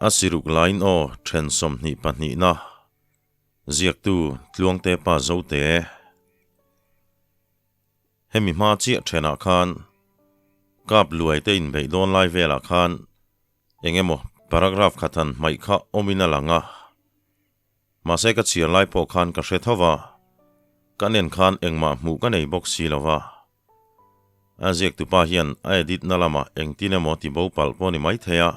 A siruk lain aw then 22 na ziaktu Tluangte pa Zote. Hemi hma chiah thenah khan kap luai te inbeih dawn lai velah khan eng emaw paragraph khat han hmaih kha awmin a lang a. Mahse ka chhiar lai pawh khan ka hre tho va, ka nen khan engmah hmuh ka nei bawk si lo va. A ziaktupa hian a edit na lamah engtin emaw ti bo palh pawh ni maithei a,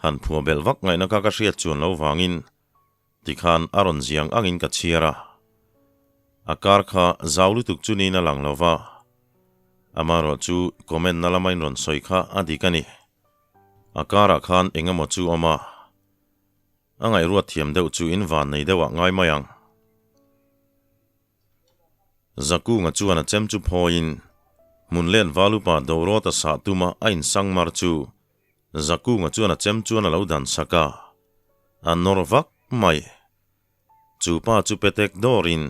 han phuah belh vak ngaihna kha ka hriat chuan lo vangin tikhan a rawn ziang angin ka chhiar a. A kar kha zau lutuk chu niin a lang lo va, amaherawhchu comment na lama in rawn sawi kha a dik a ni. A karah khan eng emaw chu awm a. A ngaihruat thiam deuh chu in van nei deuh ah ngai mai ang. Zakunga chuan a chem chu phawiin hmun len valupa Dorawta sah tuma a insang mar chu Zakunga chuan a chem chuan a lo dan sak a, a nawr vak mai. Chu pa chu petek dawrin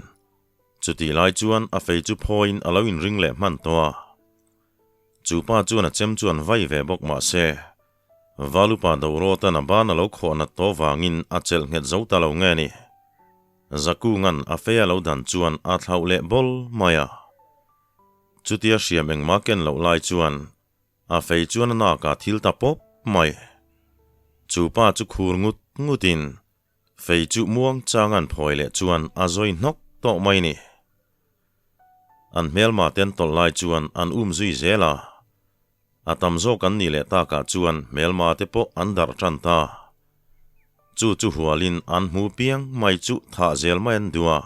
chutih lai chuan a fei chu phawiin a lo inring leh hman tawh a. Chu pa chuan a chem chuan vai ve bawk mah se, Valupa Dorawtan a ban a lo khawh nat tawh vangin a chelh nghet zo ta lo nge ni. Zakunga'n a fei a lo dan chuan a thlauh leh bawl mai a. Chutia hriam engmah ken loh lai chuan a fei chuan a nakah thil ta pawp mai. Chu pa chu khur ngut ngutin fei chu muang chang an phawi leh chuan a zawi hnawk tawh mai ni. An hmelma ten tawlh lai chuan an um zui zel a. A tam zawk an nih leh takah chuan hmelma te pawh an darh tan ta. Chu chu hualin an hmu piang mai chu thah zel mai an duh a.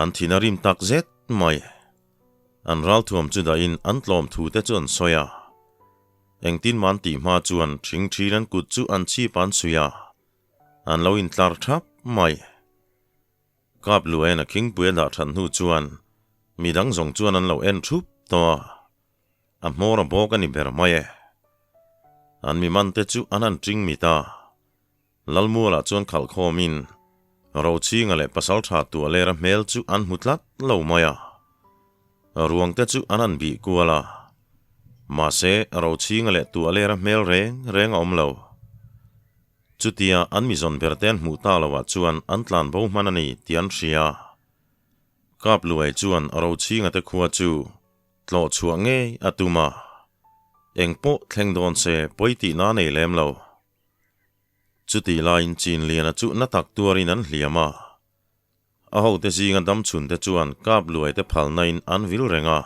An thin a rim tak zet mai. An ralthuam chu dahin an tlawm thu te chu an sawi a. Engtin man tih hma chuan thing thin an kut chu an chhip an chhui a. An lo intlar thap mai. Kap Luain a khingpui a dah that hnu chuan midang zawng chuan an lo en thup tawh a. A hmawr a bawk a ni ber mai e. An mi man te chu an han ṭing mit a. Lalmualah chuan khalh khawmin Rochhinga leh Pasalṭha Tuahlera hmel chu an hmu tlat lo mai a. Ruang te chu an han bih kual a. Mahse, Rochhinga leh Tuahlera hmel reng reng a awm lo. Chutia an mi zawn ber te an hmuh ta loah chuan an tlan bo hman a ni tih an hria. Kap Luai chuan Rochhinga te khua chu Tlawh chhuah ngei a tum a, eng pawh thleng dawn se pawi tihna nei lem lo. Chutih laiin Chin Liana chu na tak tuarin an hliam a. A hote zinga damchhun te chuan kap luai te phalnain an vil reng a.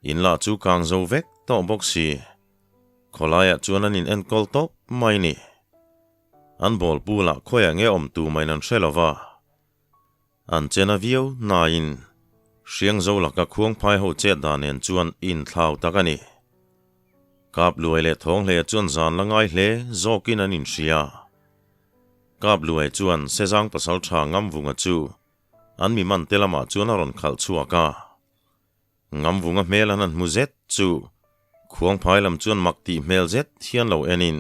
In lah chu kang zo vek tawh bawk si. Khawlaiah chuan an in enkawl tawp mai ni. An bawlpu lah khawiah nge awm tu maiin an hre lo va. An chena viau nain Hriangzo laka khuangphai ho chet dan nen chuan inthlau tak a ni. Kap Luai leh Thawnghlea chuan zan la ngai hle zawkin an inhria. Kap Luai chuan Sezang pasal tha Ngamvunga chu an mi man te lamah chuan a rawn khalh chhuak a. Ngamvunga hmel an han hmu zet chu khuangphai lam chuan mak tih hmel zet hian lo enin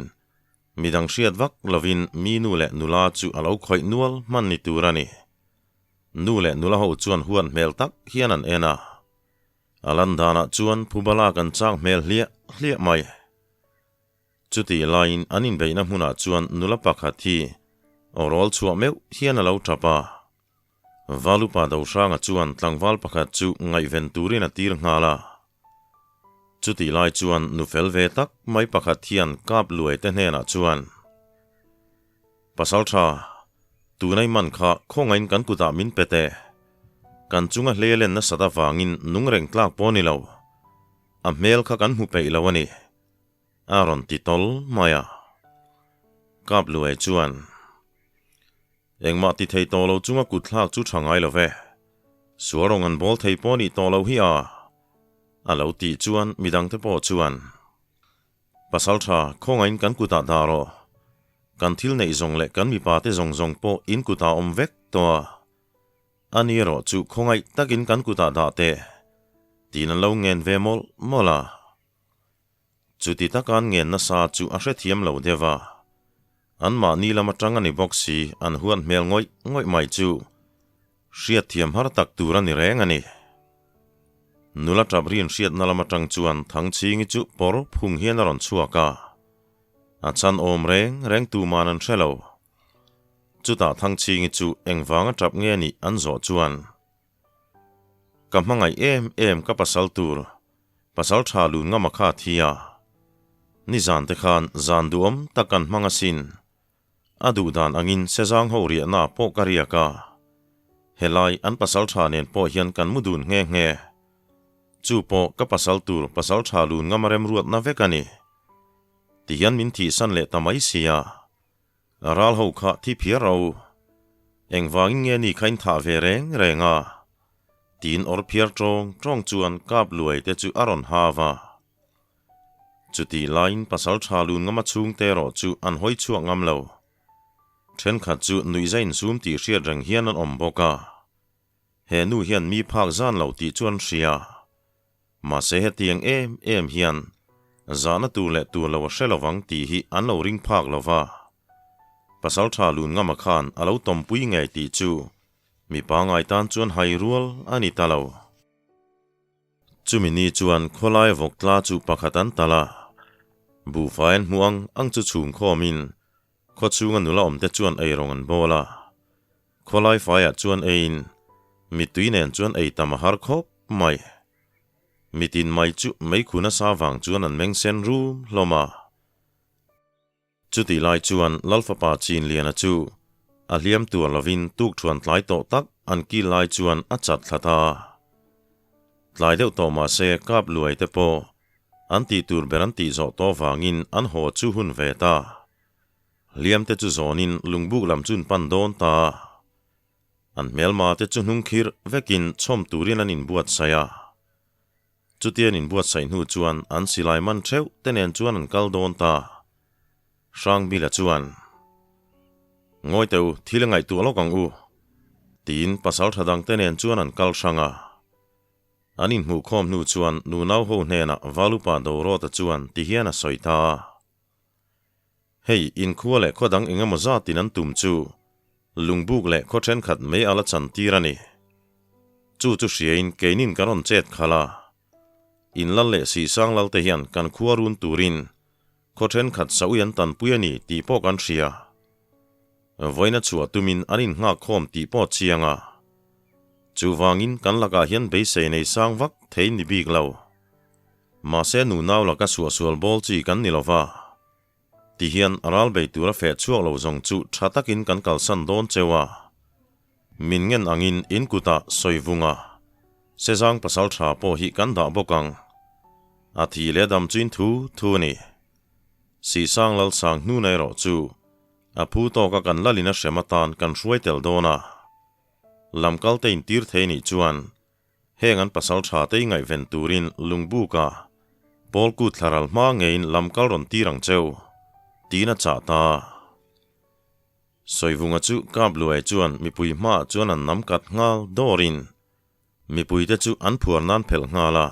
Midang hriat vak lovin mi nu leh nula chu a lo khawih nual hman ni tur a ni. Nu leh nula ho chuan huan hmel tak hian an en a. A lan danah chuan Phubala kan chak hmel hliah hliah mai. Chutih laiin an inbeihna hmunah chuan nula pakhat hi aw rawl chhuah meuh hian a lo tap a. Valupa Dohranga chuan tlangval pakhat chu ngaihven turin a tir nghal a. Chutih lai chuan nu fel ve tak mai pakhat hian kap luai te hnenah chuan, Pasal tha, tunai man kha khawngain kan kutah min pe teh. Kan chunga hle len nasat avangin nung reng tlak pawh ni lo. A hmel kha kan hmu peih lo a ni. A rawn ti tawl mai a. Kap luai chuan, Engmah ti thei tawh lo chunga kut thlak chu tha ngai lo ve. Sual rawng an bawl thei pawh nih tawh lo hi a. A lo tih chuan midangte pawh chuan, Pasal tha, khawngain kan kutah dah rawh. Kan thil neih zawng leh kan mipate zawng zawng pawh in kutah awm vek tawh a. A ni erawh chu khawngaih takin kan kutah dah teh, tiin an lo ngen ve mawlh mawlh a. Chuti taka an ngen nasa chu a hrethiam lo deuh a. Anmahni lam atang a ni bawk si, an huat hmel ngawih ngawih mai chu hriatthiam har tak tur a ni reng a ni. Nula tap rin hriatna lam atang chuan Thangchhingi chu pawr phung hian a rawn chhuak a. A chan awm reng reng tuman an hre lo. Chutah Thangchhingi chu engvanga tap nge nih an zawh chuan, Ka hmangaih em em ka pasal tur, pasal tha lun ngam a kha thi a. Nizan te khan zan duhawm tak kan hmang asin. A duh dan angin Sezang ho riahna pawh ka riak a. Helai an pasal tha nen pawh hian kan mu dun nghe nghe. Chu pawh ka pasal tur pasal tha lun ngam a remruatna vek a ni. Tihian min thihsan leh ta mai sia. Ral ho kha thi phiar ro. Engvangin nge ni kha in thah ve reng reng a? Tiin awr phiar tawng tawng chuan kap luai te chu a rawn hav a. Chutih laiin pasal tha lun ngama chhungte erawh chu an hawi chhuak ngam lo. Thenkhat chu nuihza insum tih hriat reng hian an awm bawk a. He nu hian mi phak zan lo tih chu an hria. Mahse hetiang em em hian zahna tur leh tur lo a hre lovang tih hi an lo ring phak lo va. Pasal tha lun ngama khan a lo tawmpui ngei tih chu mi pangai tan chuan hai rual a ni ta lo. Chumi ni chuan khawlai vawk tla chu pakhat an talh a, buhfai an hmuh ang ang chu chhum khawmin khaw chhunga nula awmte chuan eirawng an bawl a. Khawlai faiah chuan eiin mittui nen chuan ei tam a har khawp mai. Mitin mai chu meikhu nasa vang chuan an meng sen rum hlawm a. Chutih lai chuan Lalfapa Chinliana chu a hliam tuar lovin tukṭhuan tlai tawh tak an kil lai chuan a chat thla ta. Tlai deuh tawh mah se kap luai te pawh an tih tur ber an tih zawh tawh vangin an haw chu hun ve ta. Hliam te chu zawnin lungbuk lam chu an pan dawn ta. An hmelma te chu hnung khirh vekin chhawm turin an inbuatsaih a. Chutian inbuatsaih hnu chuan an silai man theuh te nen chuan an kal dawn ta. Hrangbila chuan, Ngawi teh u, thil a ngaihtuah lawk ang u, tiin pasal tha dang te nen chuan an kal hrang a. An inhmuhkhawm hnu chuan nunau ho hnenah Valupa Dorawta chuan ti hian a sawi ta. Hei, inkhua leh khaw dang engemaw zatin an tum chu Lungbuk leh khaw thenkhat mei a la chan tir a ni. Chu chu hriain keinin kan rawn chet khalh a. In lal leh Sihsang lal te hian kan khua run turin khaw thenkhat saui an tanpui a ni tih pawh kan hria. Vawiina chhuah tumin an innghak khawm tih pawh chiang a. Chuvangin kan lakah hian beisei nei sang vak thei ni bik lo. Mahse nunau laka suahsual bawl chi kan ni lova. Ti hian ral bei tura feh chhuak lo zawng chu tha takin kan kalsan dawn cheu a. Min ngen angin in kutah sawi vung a, Sezang pasal tha pawh hi kan dah bawk ang. A thi leh dam chu in thu thu a ni. Sihsang Lalsang hnuna erawh chu a phu tawka kan lalin a hrem atan kan hruai tel dawn a. Lamkal te intir thei nih chuan Heng an pasal tha te i ngaihven turin lungbuka Paul kut thlaral hma ngeiin lam kal rawn tir ang cheu, tiin a chah ta. Sawivunga chu kap luai chuan mipui hmaah chuan an nam kat nghal dawrin mipuite chu an phuar nan phelh nghal a.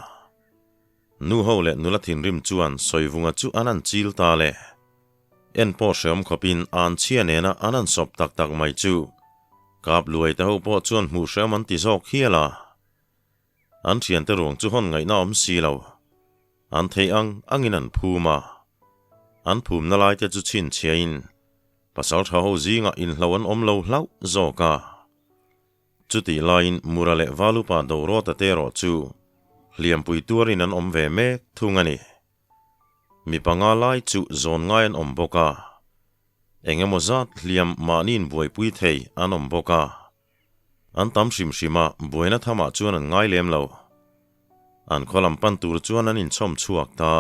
Nu ho leh nula thinrim chuan Sawivunga chu an an chil ta le. En pawh hreawm khawpin an chhia nena an an sawp tak tak mai chu Kap luai te ho pawh chuan hmuh hreawm an ti zawk hial a. An thiante ruang chu hawn ngaihna awm si lo. An theih ang angin an phum a. An phumna lai te chu chhinchhiahin pasal tha ho zingah inhlo an awm lo hlauh zawk a. Chutih laiin Mura leh Valupa Dorawta te erawh chu hliampui tuarin an awm ve mek thung a ni. Mi panga lai chu zawn ngai an awm bawk a, eng emaw zat hliam mahniin buaipui thei an awm bawk a. An tam hrim hrim a, buaina thamah chuan an ngai lem lo. An khaw lam pan tur chuan an inchhawm chhuak ta.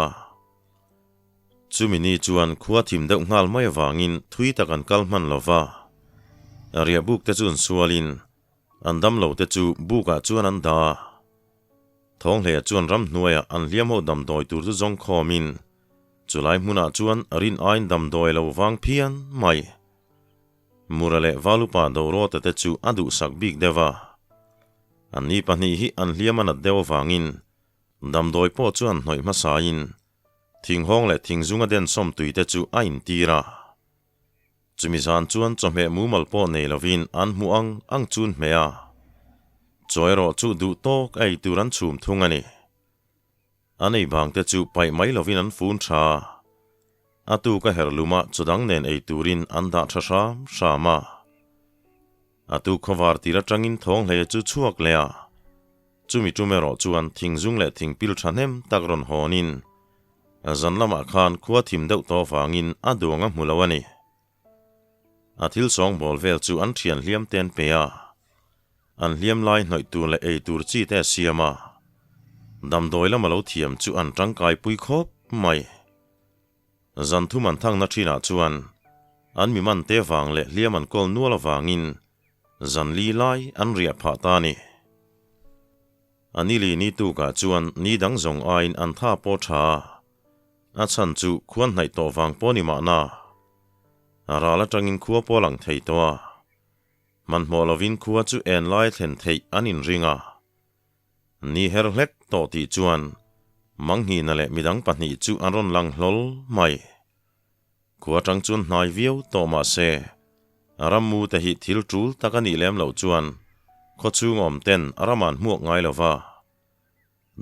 Chumi ni chuan khua thim deuh nghal mai avangin thui tak an kal hman lo va. Riah buk te chu an sualin an damlo te chu bukah chuan an dah a. Thawnghlea chuan ramhnuaiah an hliam ho damdawi tur chu zawng khawmin chulai hmunah chuan rin aiin damdawi lo vang phian mai. Mura leh Valupa Dorawta te chu a duhsak bik deuh a. Anni pahnih hi an hliam a nat deuh avangin damdawi pawh chu an hnawih hmasain thinghawng leh thingzunga densawm tui te chu a intir a. Chumi zan chuan chawhmeh mumal pawh nei lovin an hmuh ang ang chun hmeh a, chaw erawh chu duh tawk a ei tur an chhum thung a ni. An ei bang te chu paih mai lovin an fun tha. A tuk a her luma chudang nen ei turin an dah tha hram hram a. A tuk khawvar tir atangin thawng hle chu chhuak leh a. Chumi tum erawh chuan thingzung leh thingpil thahnem tak rawn hawnin zan lamah khan khua thim deuh tawh vangin a duang a hmu lo a ni. A thil sawngbawl vel chu an thian hliam te an pe a, an hliam lai hnawih tur leh ei tur chi te a siam a, damdawi lama lo thiam chu an tangkai pui khawp mai. Zan thum an thangna thinah chuan an mi man te vang leh hliam an kawl nual avangin zan li lai an riah phah ta a ni. A nili ni tukah chuan ni dang zawng aiin an tha pawh tha a, A chhan chu khuan hnaih tawh vang pawh ni mahna. A ral atangin khua pawh a lang thei tawh a. Hmanhmawh lovin khua chu en lai thlen theih an inring a. Ni her hlek tawh tih chuan Manghnihna leh midang pahnih chu an rawn lang hlawl mai. Khua atang chuan hnai viau tawh mah se, rammu te hi thil tul tak a nih lem loh chuan khawchhung awm ten ram an hmuak ngai lo va.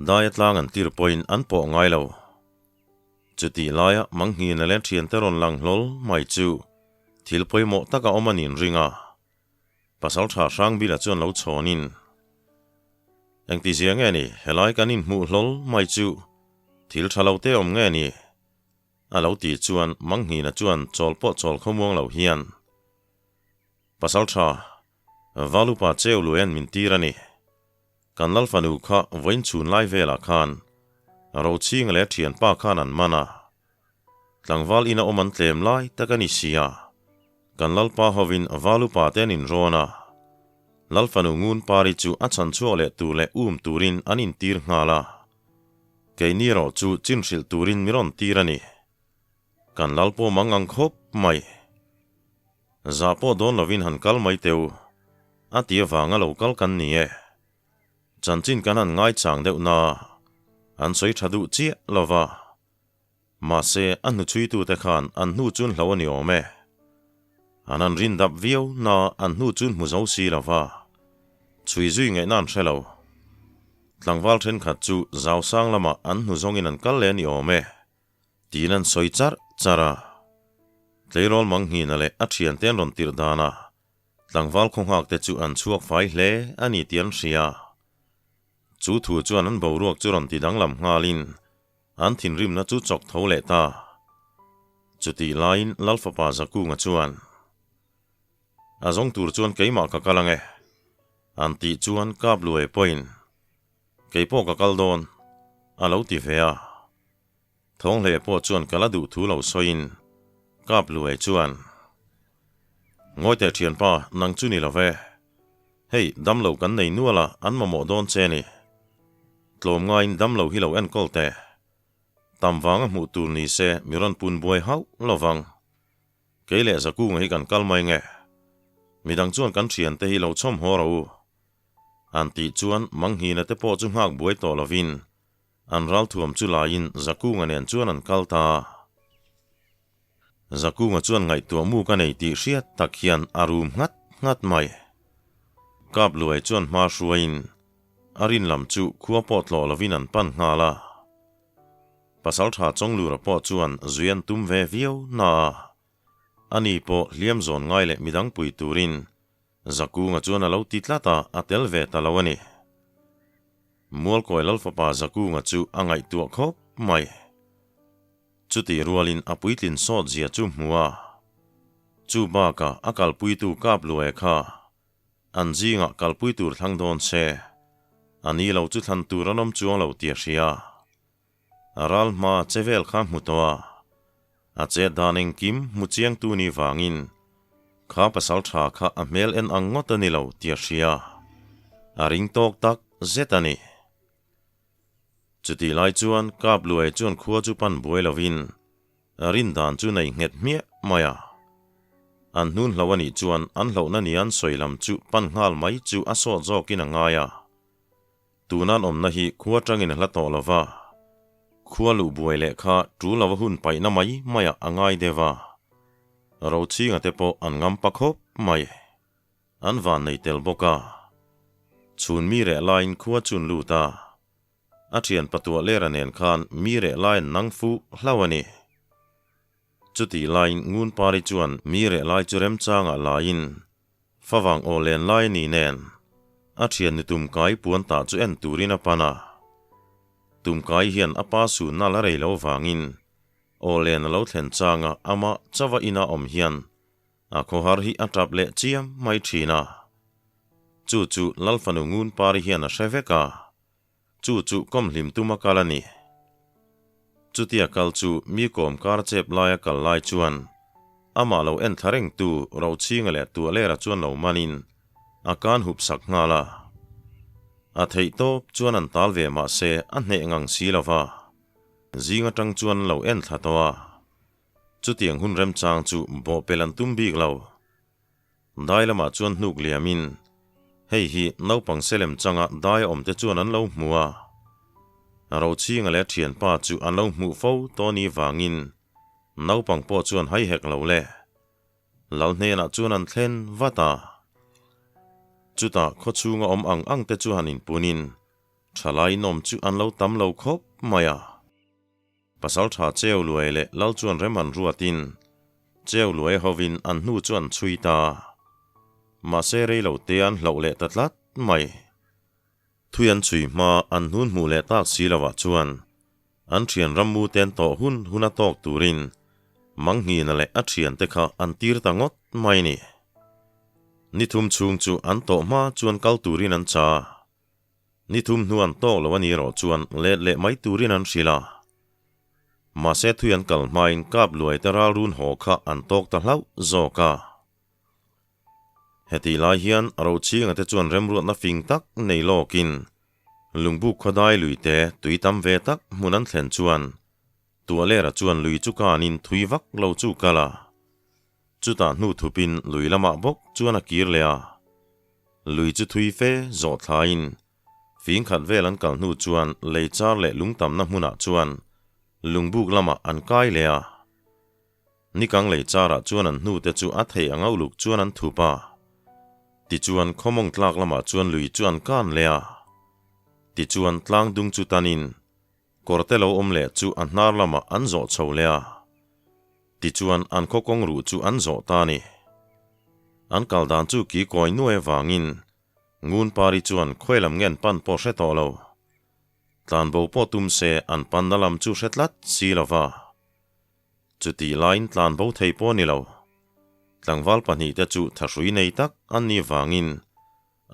Daia tlang an tir pawhin an pawh ngai lo. Chutih laia Manghnihna leh thiante rawn lang hlawl mai chu thil pawimawh tak a awm a nin ring a. Pasaltha Hrangbila chuan lo chhawnin, Engtizia nge ni helai kan inhmuh hlawl mai chu thil tha lo te awm nge ni? A lo ti chuan Manghnihna chuan chawl pawh chawl khawmuang lo hian, Pasaltha, Valupa cheu luaian min tir a ni. Kan lal fanu kha vawiin chhun lai velah khan Rochhinga leh a thianpa khan an man a. Tlangval ina awm an tlem lai tak a ni si a. Kan lalpa hovin Valupa te an inrawn a. Lal fanu ngun pari chu a chhan chhuak leh tur leh um turin an intir nghal a. Keini erawh chu chin hrilh turin mi rawn tir a ni. Kan lal pawh mang ang khawp mai. Zah pawh dawn lovin han kal mai teh u. A ti avanga lo kal kan ni e. Chanchin kan han ngaichang deuh na, an sawi tha duh chiah lo va. Mahse, a hnuchhuitute khan an hnu chun hlo a ni awm e. An han rin dap viau na an hnu chun hmu zo si lo va. Chhui zui ngaihna an hre lo. Tlangval thenkhat chu zau sang lamah an hnu zawngin an kal leh a ni awm e. Tiin an sawi charh charh a. Tleirawl Manghnina leh a thiante an rawn tirh danah tlangval khawnghak te chu an chhuak fai hle a ni tih an hria. Chu thu chuan an boruak chu rawn ti danglam nghalin an thinrimna chu chawk tho leh ta. Chutih laiin Lalfapa Zakunga chuan, A zawng tur chuan keimah ka kal ang e, an tih chuan Kapluai pawhin, Kei pawh ka kal dawn, a lo ti ve a. Thawnghleh pawh chuan ka la duh thu lo sawiin Kapluai chuan, Ngawi teh thianpa, nang chu ni lo ve. Hei, damlo kan nei nual a, an mamawh dawn che ni. Tlawm ngaiin damlo hi lo enkawl teh. Tam vanga hmuh tur ni se mi rawn pun buai hauh lo vang. Kei leh Zakunga hi kan kal mai nge. Midang chuan kan thiante hi lo chhawm haw rawh u. An tih chuan Manghnina te pawh chu nghak buai tawh lovin an ralthuam chu laiin Zakunga nen chuan an kal ta. Zakunga chuan ngaihtuah mu ka nei tih hriat tak hian a rum nghat nghat mai. Kapluai chuan hma hruaiin a rin lam chu khua pawh tlawh lovin an pan nghal a. Pasaltha Chawnglura pawh chuan zui an tum ve viau na a, ani pawh hliam zawn ngai leh midang pui turin Zakunga chuan a lo ti tlat a, a tel ve ta lo a ni. Mualkawi Lalfapa Zakunga chu a ngaihtuah khawp mai. Chutih rualin a puitlin sawt zia chu hmu a, chu bakah a kalpuitu Kapluaia kha an zingah kalpui tur thlang dawn se, a ni lo chu thlan tur an awm chuang lo tih a hria. A ral hma che vel kha hmu tawh a, a chet dan engkim hmu chiangtu ni vangin kha pasal tha kha a hmel en ang ngawt a ni lo tih a hria. A ring tawk tak zet a ni. Chutih lai chuan Kapluai chuan khua chu pan buai lovin a rin dan chu nei nghet hmiah mai a. An hnun hlo a nih chuan an hlauhna ni an sawi lam chu pan nghal mai chu a sawt zawkin a ngai a. Tunan awmna hi khua tangin a hla tawh lo va, khua luh buai leh kha tul lova hun paihna mai maiah a ngai deuh a, Rochhinga te pawh an ngam pa khawp mai. An van nei tel bawk a. Chhun mi reh laiin khua chun lut a, a thian patuah lera nen khan mi reh lai an nang fuh hlauh a ni. Chutih laiin Ngunpari chuan mi reh lai chu remchangah laiin favang aw len lai a ni nen a thiannu tumkai puan tah chu en turin a pan a. Tumkai hian a pa sunna la rei lo vangin aw len a lo thlen changa amah chauha ina awm hian A khawhar hi a tap leh chiam mai thin a. Chu chu Lalfanu Ngunpari hian a hre vek a, chu chu kawmhlim tuma kal a ni. Chutia kal chu mi kawm kar chep laia kal lai chuan amah lo en thla rengtu Rochhinga leh Tuahlera chuan lo manin a kan hup sak nghal a. A theih tawp chuan an tal ve mah se a hneh ngang si lo va, zing atang chuan an lo en thla tawh a. Chutiang hun remchang chu bawhpelh an tum bik lo. Dai lamah chuan hnuk liamin, hei hi naupang selem changa dai a awmte chuan an lo hmu a. Rochhinga leh a thianpa chu an lo hmuh fo tawh ni vangin naupang pawh chuan hai hek lo le. Lal hnenah chuan an thlen vat a. Chutah khawchhunga awm ang ang te chu han inpunin thalai inawm chu an lo tam lo khawp mai a. Pasal tha Cheu Luai leh Lal chuan rem an ruatin Cheu Luai hovin an hnu chu an chhui ta. Mahse rei lo te an hlauh leh ta tlat mai. Thui an chhui hma an hnun hmuh leh tak si lovah chuan an thian rammu ten tawh hun hun a tawk turin Manghina leh a thiante kha an tir ta ngawt mai ni. Ni thum chhung chu an tawh hma chuan kal turin an cha. Ni thum hnu an tawk lo a ni erawh chuan let leh mai turin an hrilh a. Mahse thui an kal hmain kap luai te ral run haw kha an tawk ta hlauh zawk a. Hetih lai hian Rochhinga te chuan remruatna fing tak nei lawkin Lungbuk khawdai lui te tui tam ve tak hmun an thlen chuan Tuahlera chuan lui chu kanin thui vak lo chu kal a. Chutah hnu thupin lui lamah bawk chuan a kir leh a. Lui chu thui fe zawh thlaiin fing khat vel an kal hnu chuan lei char leh lung tamna hmunah chuan lungbuk lamah an kai leh a. Nikang lei charah chuan an hnute chu a thei ang auluk chuan an thup a. Tichuan khawmawng tlak lamah chuan lui chu an kan leh a. Tichuan tlang dung chu tanin kawrte lo awm leh chu a hnar lamah an zawh chho leh a. Tichuan an khaw kawng ruh chu an zawh ta a ni. An kal dan chu ki kawi nuai avangin Ngunpari chuan khawi lam nge an pan pawh hre tawh lo. Tlanbo pawh tum se an panna lam chu hre tlat si lo va. Chutih laiin tlanbo thei pawh a ni lo. Tlangval pahnihte chu thahrui nei tak an nih vangin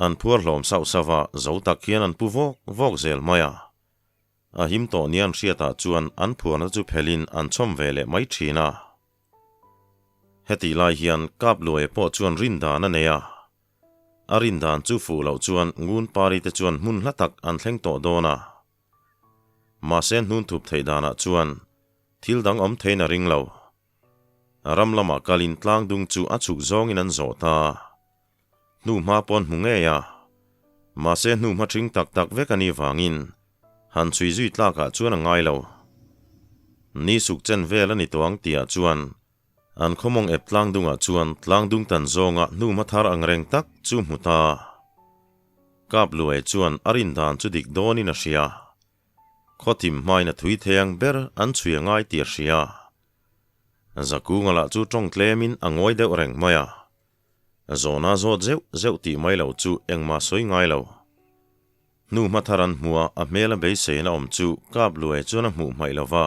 an phuar hlawm sauh sauh a, zo tak hian an pu vawk vawk zel mai a. A him tawh nia an hriatah chuan an phuarna chu phelhin an chhawm ve leh mai thin a. Hetih lai hian Kapluaia pawh chuan rindan a nei a. A rindan chu fuh loh chuan Ngunpari te chuan hmun hla tak an thleng tawh dawn a. Mahse hnun thup theih danah chuan thil dang awm theiin a ring lo. Ram lamah kalin tlangdung chu a chhuk zawngin an zawh ta. Hnu hma pawn hmu ngei a, mahse hnu hma ṭhing tak tak vek a nih vangin han chhui zui tlakah chuan a ngai lo. Ni suk chen vel a ni tawh ang tihah chuan an khawmawng ep tlangdungah chuan tlangdung tan zawnga hnu hma thar ang reng tak chu hmu ta. Kapluai chuan a rin dan chu dik dawnin a hria. Khawthim hmain a thui thei ang ber an chhui a ngai tih a hria. Zakunga lah chu tawng tlemin a ngawi deuh reng mai a. Zawhna zawt zeuh zeuh tih mai lo chu engmah sawi ngai lo. Hnu hma thar an hmu a, a hmel a beiseiin a awm chu kap luai chuan a hmuh hmaih lo va.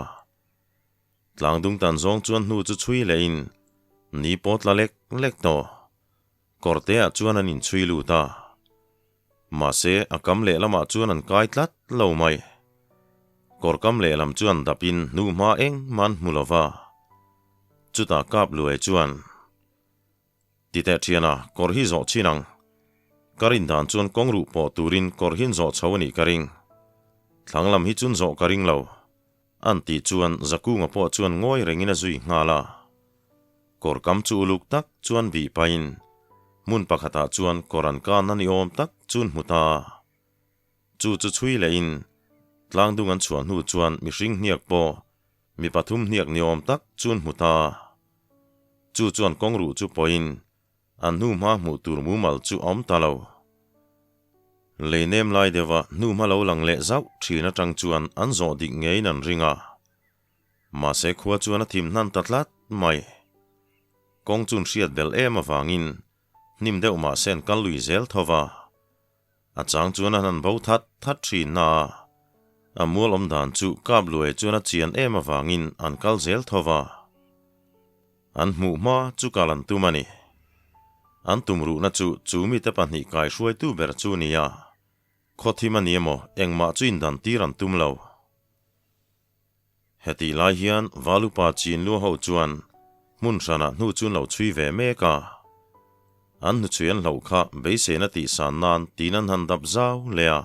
Tlangdung tan zawng chuan hnu chu chhui lehin ni pawh tla lek lek tawh. Kawrteah chuan an inchhui lut a. Mahse, a kam lehlamah chuan an kai tlat lo mai. Kawr kam lehlam chuan dapin hnu hma engmah an hmu lo va. Chutah kap luai chuan. Ti teh thian a, kawr hi zawh chin ang. Ka rin dan chuan kawng ruh pawh turin kawr hi an zawh chho a nih ka ring. Thlang lam hi chun zawh ka ring lo. An tih chuan Zakunga pawh chuan ngawi rengin a zui nghal a. Kawr kam chu uluk tak chuan bih pahin hmun pakhatah chuan kawr an kan a ni awm tak chun hmu ta. Chu chu chhui lehin tlangdung an chhuah hnu chuan mihring hniak pawh Mi pathum hniak ni awm tak chuan hmu ta. Chu chuan kawng ruh chu pawhin an hnu hma hmuh tur mumal chu a awm ta lo. Lei nem lai deuha hnu hma lo lang leh zauh thin atang chuan an zawh dik ngeiin an ring a. Mahse khua chuan a thim hnan ta tlat mai. Kawng chun hriat belh em avangin hnim deuh mahse an kal lui zel tho va. A chang chuan an han bo that that thin na a, a mual awm dan chu kap luai chuan a chian em avangin an kal zel tho va. An hmuh hma chu kal an tum a ni. An tum ruhna chu chu mite pahnih kaihruaitu ber chu nia, khawthim a ni emaw engmah chu indan tir an tum lo. Hetih lai hian Valupa chin lua ho chuan hmun hranah hnu chu an lo chhui ve mek a. An hnuchhui an hloh kha beiseina tihsan nan tiin an han dap zau leh a.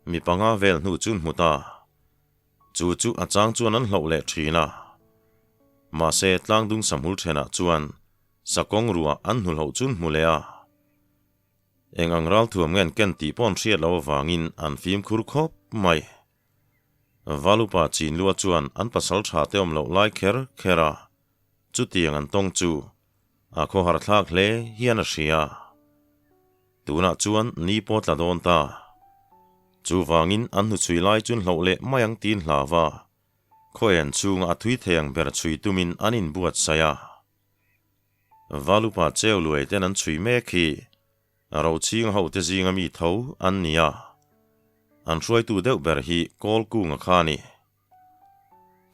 Mi panga vel hnu chu an hmu ta. Chu chu a chang chuan an hloh leh thin a. Mahse tlangdung sahmul thenah chuan sakawng ruah an hnu hloh chu an hmu leh a. Eng ang ralthuam nge an ken tih pawh an hriat loh avangin an fimkhur khawp mai. Valupa Chinlua chuan an pasal tha te awm loh lai kher kher a, chutiang an tawng chu a khawhar thlak hle hian a hria. Tunah chuan ni pawh tla dawn ta. Chuvangin an hnuchhui lai chun hloh leh mai ang tiin hlau a, khawian chhunga a thui thei ang ber chhui tumin an inbuatsaih a. Valupa cheu luai ten an chhui mek hi Rochhing hote zinga mi tho an ni a, an hruaitu deuh ber hi Kawlkunga kha a ni.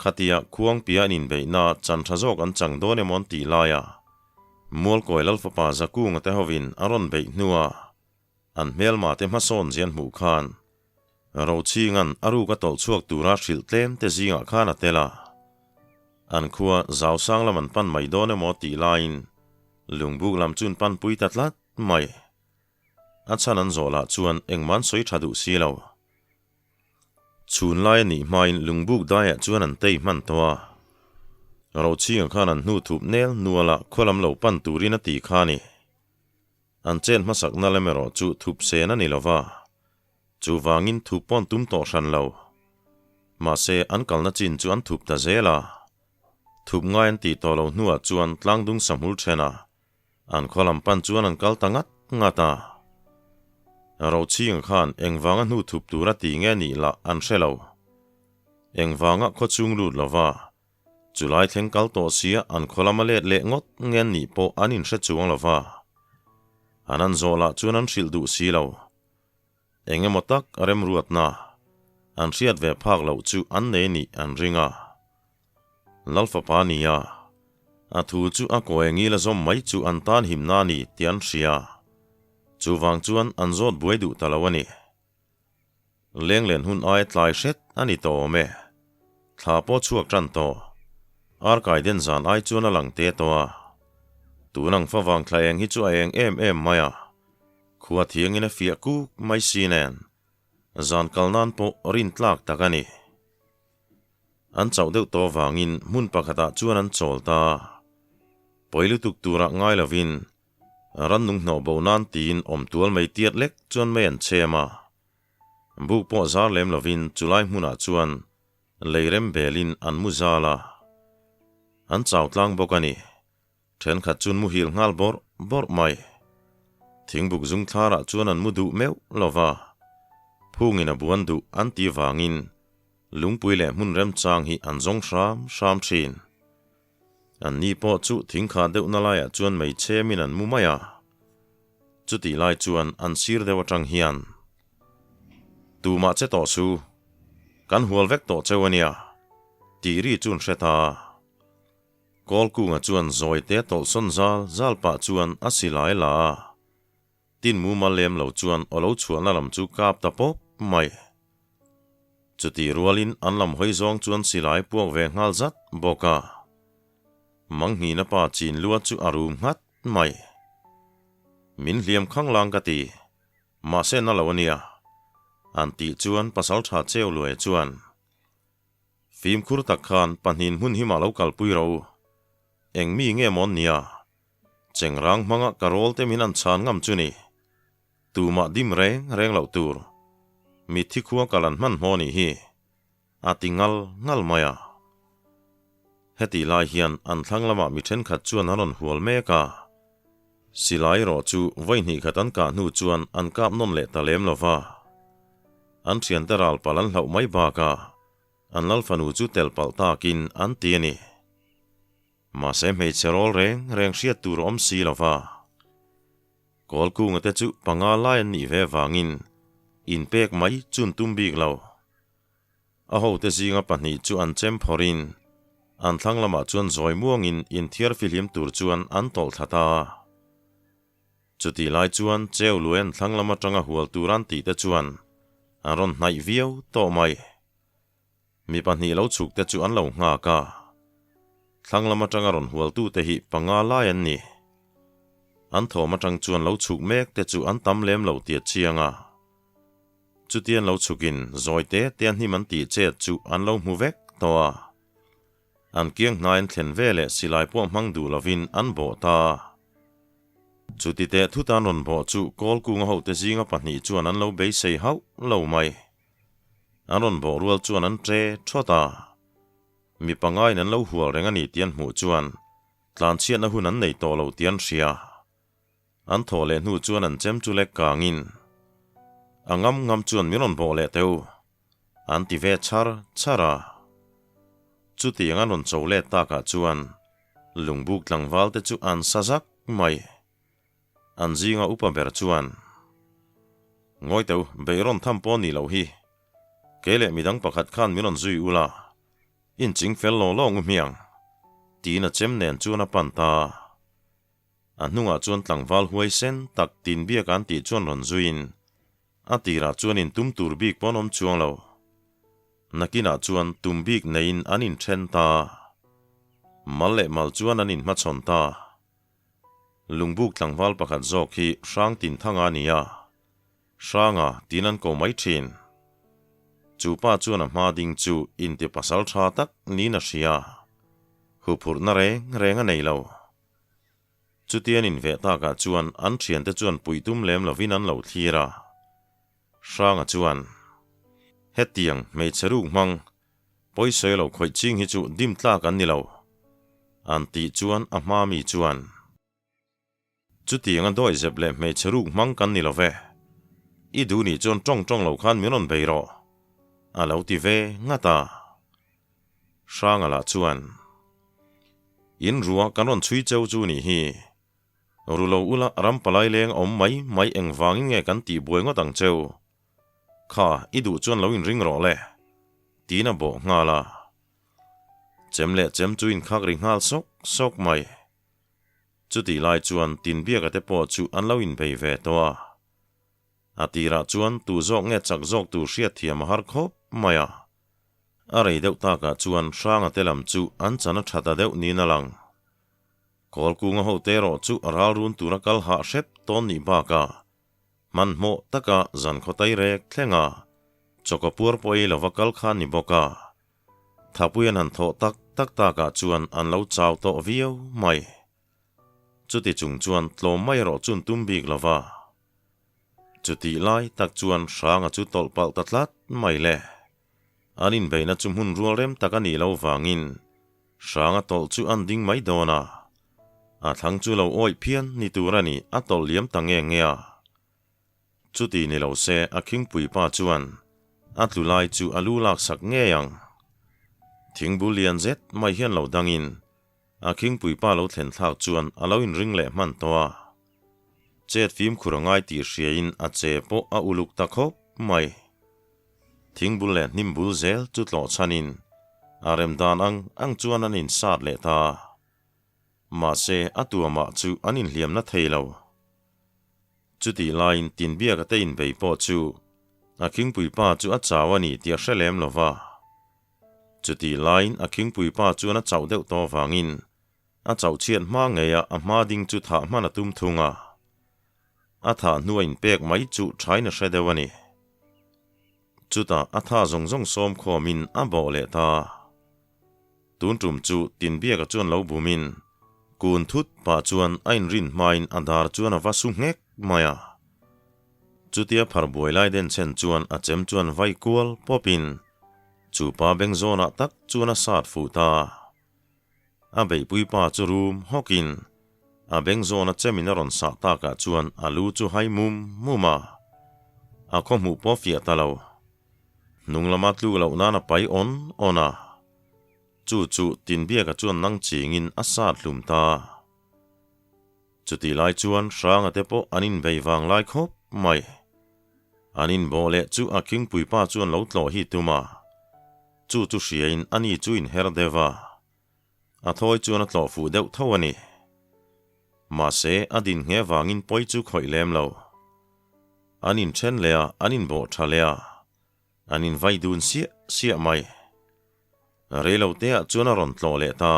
Khatia Khuangpia an inbeihna chan tha zawk an chang dawn emaw an tih laia Mualkawi Lalfapa Zakunga te hovin a rawn beih hnua an hmelma te hmasawn zian hmuh khan Rochhinga'n a ruk a tawlh chhuak tura hrilh tlem te zingah khan a tel a. An khua Zausang lam an pan mai dawn emaw tih laiin Lungbuk lam chu an panpui ta tlat mai. A chhan an zawh lah chuan engmah an sawi tha duh si lo. Chhun lai a nih hmain Lungbuk daiah chuan an tei hman tawh a. Rochhinga khan an hnu thup nel nuala khaw lam lo pan turin a ti kha a ni. An chen hmasakna lem erawh chu thup sen a ni lo va, chuvangin thup pawn tum tawh hran lo. Mahse, an kalna chin chu an thup ta zel a. Thup ngai an tih tawh lo hnuah chuan tlangdung sahmul then a, an khaw lam pan chuan an kal ta ngat ngat a. Rochhinga khan engvanga hnu thup tura ti nge nih lah an hre lo. Engvanga khawchhung lut lova Chulai thleng kal tawh sia an khaw lama let leh ngawt nge an nih pawh an inhre chuang lo va. An an zawh lah chuan an hrilh duh si lo. Eng emaw tak a remruatna an hriat ve phak loh chu an nei nih an ring a. Lalfapa nia, a thu chu a kawi ngil a zawm mai chu an tan himna a ni tih an hria. Chuvang chuan an zawt buai duh ta lo a ni. Lenglen hun aia tlai hret a ni tawh awm e. Thla pawh chhuak tan tawh. Arkai den zan ai chuan a lang te tawh a. Tun ang favang thla eng hi chu a eng em em mai a. Khua thiangin a fiah kuk mai si nen. Zan kal nan pawh rin tlak tak a ni. An chauh deuh tawh vangin hmun pakhatah chuan an chawl ta. Pawi lutuk turah ngai lovin Rannung hnawh bo nan tiin awm tual mai tiat lek chuan mei an chhem a. Buk pawh zar lem lovin chulai hmunah chuan lei rem belin an mu zal a. An chau tlang bawk a ni. Thenkhat chuan muhil nghal bawrh bawrh mai. Thingbuk zung thlarah chuan an mu duh meuh lo va. Phungin a buan duh an ti vangin lungpui leh hmun remchang hi an zawng hram hram thin. An ni pawh chu thingkha deuhna laiah chuan mei chhemin an mu mai a. Chutih lai chuan an sir deuh atang hian, Tumah che tawh su, kan hual vek tawh cheu a nia, tih ri chu an hre ta a. Kawlkunga chuan zawi te tawlhsawn zal zal pah chuan a silai la a. Tin mumal lem lo chuan aw lo chhuahna lam chu kap ta pawp mai. Chutih rualin an lam hawi zawng chuan silai puak ve nghal zat bawk a. Manghnihna pa chin lua chu a rum nghat mai. Min hliam khanglang ka ti, mahse na lo a nia. An tih chuan pasaltha cheu luai chuan, Fimkhur tak khan pahnin hmun himah lo kalpui ro. Eng mi nge mawn nia? Chengrang hmanga ka rawl te min an chhan ngam chu ni. Tumah dim reng reng loh tur. Mitthi khua kal an hmanhmawh nih hi. A ti ngal ngal mai a. Heti lai hian an thlang lamah mi thenkhat chuan an rawn hual mek a. Silai erawh chu vawi hnih khat an kah hnu chuan an kap nawn leh ta lem lo va. An thiante ral palh an hlauh mai bakah. An lal fanu chu tel palh takin an ti a ni. Mahse hmeichhe rawl reng reng hriat tur a awm si lo va. Kawlkunga te chu panga lai an nih ve vangin inpek mai chun tum bik lo. A hote zinga pahnih chu an chem phawrhin an thlang lamah chuan zawi muangin inthiar fihlim tur chuan an tawlh thla ta. Chutih lai chuan Cheu Luai an thlang lam atanga hual tur an tih te chuan an rawn hnaih viau tawh mai. Mi pahnih lo chhuk te chu an lo nghak a. Thlang lam atanga rawn hualtute hi panga lai an ni. An thawm atang chuan lo chhuk mek te chu an tam lem lo tia chiang a. Chutian lo chhukin zawi te te a hnim an tih chet chu an lo hmu vek tawh a. An kiang hnai an thlen ve leh silai pawh hmang duh lovin an bawh ta. Chuti teh thut an rawn bawh chu Kawlkunga hote zinga pahnih chuan an lo beisei hauh lo mai. An rawn bawh rual chuan an ṭe ṭhawt a. Mi pangaiin an lo hual reng a ni tih an hmuh chuan tlanchhiatna hun an nei tawh lo tih an hria. An thawh leh hnu chuan an chem chu lek kangin, A ngam ngam chuan min rawn bawh leh teh u, an ti ve chhar chhar a. Chutiang an rawn cho let takah chuan lungbuk tlangval te chu an sa zak mai. An zinga upa ber chuan, Ngawi teh u, beih rawn tham pawh ni loh hi. Kei leh midang pakhat khan min rawn zui ula, inching fel law law ngu hmiang, tiin a chem nen chuan a pan ta. A hnungah chuan tlangval huai sen tak tin biak an tih chuan rawn zuiin a tirah chuan in tum tur bik pawh an awm chuang lo. Nakinah chuan tum bik neiin an inthen ta. Mal leh mal chuan an inhmachhawn ta. Lungbuk tlangval pakhat zawk hi Hrang tin thanga a ni a, Hranga tin an ko mai thin. Chu pa chuan a hma ding chu inti pasal tha tak niin a hria. Huphurhna reng reng a nei lo. Chutian inveh takah chuan an thiante chuan puih tum lem lovin an lo thlir a. Hranga chuan, Hetiang hmeichhe ruk hmang, pawisawi lo khawih ching hi chu dim tlak an ni lo, an tih chuan a hma mi chuan, Chutianga dawihzep leh hmeichhe ruk hmang kan ni lo ve, i duh nih chuan tawng tawng lo khan min rawn bei rawh, a lo ti ve ngat a. Hranga lah chuan, In rua kan rawn chhui cheu chu nih hi. Ru lo ula ram palai leng awm mai mai engvangin nge kan tih buai ngawt ang cheu? Kha, i duh chuan lo inring rawh le. Tiin a bawh nghal a. Chem leh chem chu inkhak ri nghal sawk sawk mai. Chutih lai chuan Tinbiaka te pawh chu an lo inbei ve tawh a. A tirah chuan tu zawk nge chak zawk tur hriatthiam a har khawp mai a. A rei deuh takah chuan Hranga te lam chu an chan a tha ta deuh niin a lang. Kawlkunga hote erawh chu a ral run tura kal hah hrep tawn nih bakah hmanhmawh taka zan khawtai rek thlenga chawka puar pawh ei lova kal kha ni bawk a. Thapui an han thawh tak tak takah chuan an lo chau tawh viau mai. Chuti chung chuan tlawm mai erawh chun tum bik lova. Chutih lai tak chuan Hranga chu tawlh palh ta tlat mai le. An inbeihna chu hmun rual rem tak a nih loh vangin Hranga tawlh chu an ding mai dawn a. A thlang chu lo awih phian ni tur a ni a tawlh liam ta nge nge a. Chuti ni lo se a khingpui pa chuan a tlu lai chu a lu laksak ngei ang. Thingbul lian zet mai hian lo dangin A khingpui pa lo thlen thlak chuan a lo inring leh hman tawh a. Chet fimkhur a ngai tih hriain a che pawh a uluk ta khawp mai. Thingbul leh hnim bul zel chu tlawh chhanin a rem dan ang ang chuan an insat leh ta. Mahse a tuamah chu an inhliamna thei lo. Chutih laiin Tinbiaka te inbei pawh chu a khingpui pa chu a chau a ni tih a hre lem lo va. Chutih laiin a khingpui pa chuan a chauh deuh tawh avangin a chauh chhiat hma ngeia a hma ding chu thah hman a tum thung a. A thah hnua inpek mai chu thain a hre deuh a ni. Chutah a tha zawng zawng sawm khawmin a bawh leh ta. Tun tum chu Tinbiaka chuan lo bumin kun thut pah chuan a inrin hmain a dar chuan a va su nghek mai a. Chutia phar buai lai den chhen chuan a chem chuan vai kual pawpin chu pa beng zawnah tak chuan a sat fuh ta. A beihpui pa chu rum hawkin a beng zawna chemin a rawn sah takah chuan a lu chu hai mum mum a, a khaw hmuh pawh fiah ta lo. Hnung lama tluk loh nan a pai awn awn a. Chu chu Tinbiaka chuan nang chingin a sat hlum ta. Chutih lai chuan Hranga te pawh an inbei vang lai khawp mai. An inbawh leh chu a khingpui pa chuan lo tlawh hi tum a. Chu chu hriain ani chu inher deuh a. A thawi chuan a tlawh fuh deuh tho a ni. Mahse, a din nghe vangin pawi chu khawih lem lo. An inthen leh a, an inbawh tha leh a. An invai dun siah siah mai. Reiloteah chuan a rawn tlawh leh ta.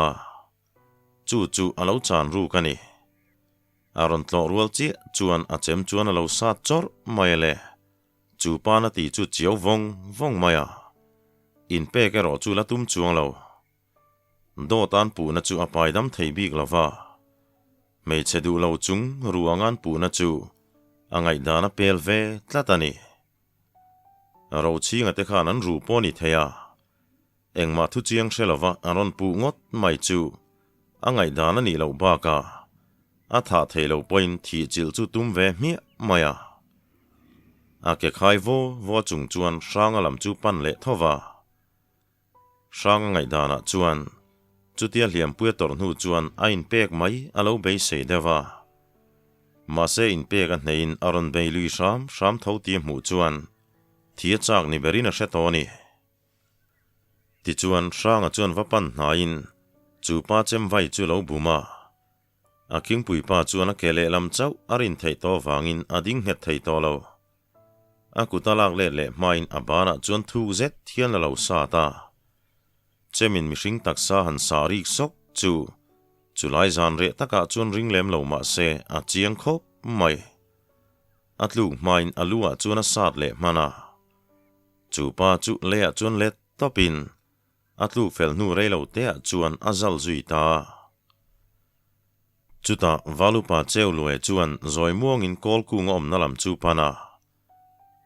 Chu chu a lo chan ruk a ni. A rawn tlawh rual chiah chuan a chem chuan a lo sat chawrh mai a le. Chu pan a ti chu chiau vawng vawng mai a. Inpek erawh chu la tum chuang lo. Dawt an puhna chu a paidam thei bik lo va. Hmeichhe duh lo chung ruang an puhna chu a ngaihdan a pel ve tlat a ni. Rochhinga te khan an ru pawh a ni thei a. Engmah thu chiang hre lova a rawn puh ngawt mai chu a ngaihdan a nih loh bakah a thah thei lo pawhin thih chilh chu tum ve hmiah mai a. A ke khai vaw vaw chung chuan Hranga lam chu pan leh tho va. Hranga ngaihdanah chuan chutia hliampuia tawrh hnu chuan a inpek mai a lo beisei deuh a. Mahse inpek a hneiin a rawn bei lui hram hram tho tih a hmuh chuan thi a chak ni berin a hre tawh a ni. Tichuan, Hranga chuan va pan hnaiin chu pa chem vai chu lo bum a. A khingpui pa chuan a ke lehlam chauh a rin theih tawh avangin a ding nghet thei tawh lo. A kut a lak let leh hmain a banah chuan thuk zet hian a lo sat a. Chemin mihring taksa han sah rik sawk chu chulai zan reh takah chuan ring lem lo mah se a chiang khawp mai. A tluk hmain a lu ah chuan a sat leh hman a. Chu pa chu leiah chuan let tawpin a tluk fel hnu rei lo teah chuan a zal zui ta. Chutah Valupa Cheu Lue chuan zawi muangin Kawlkunga awmna lam chu pan a.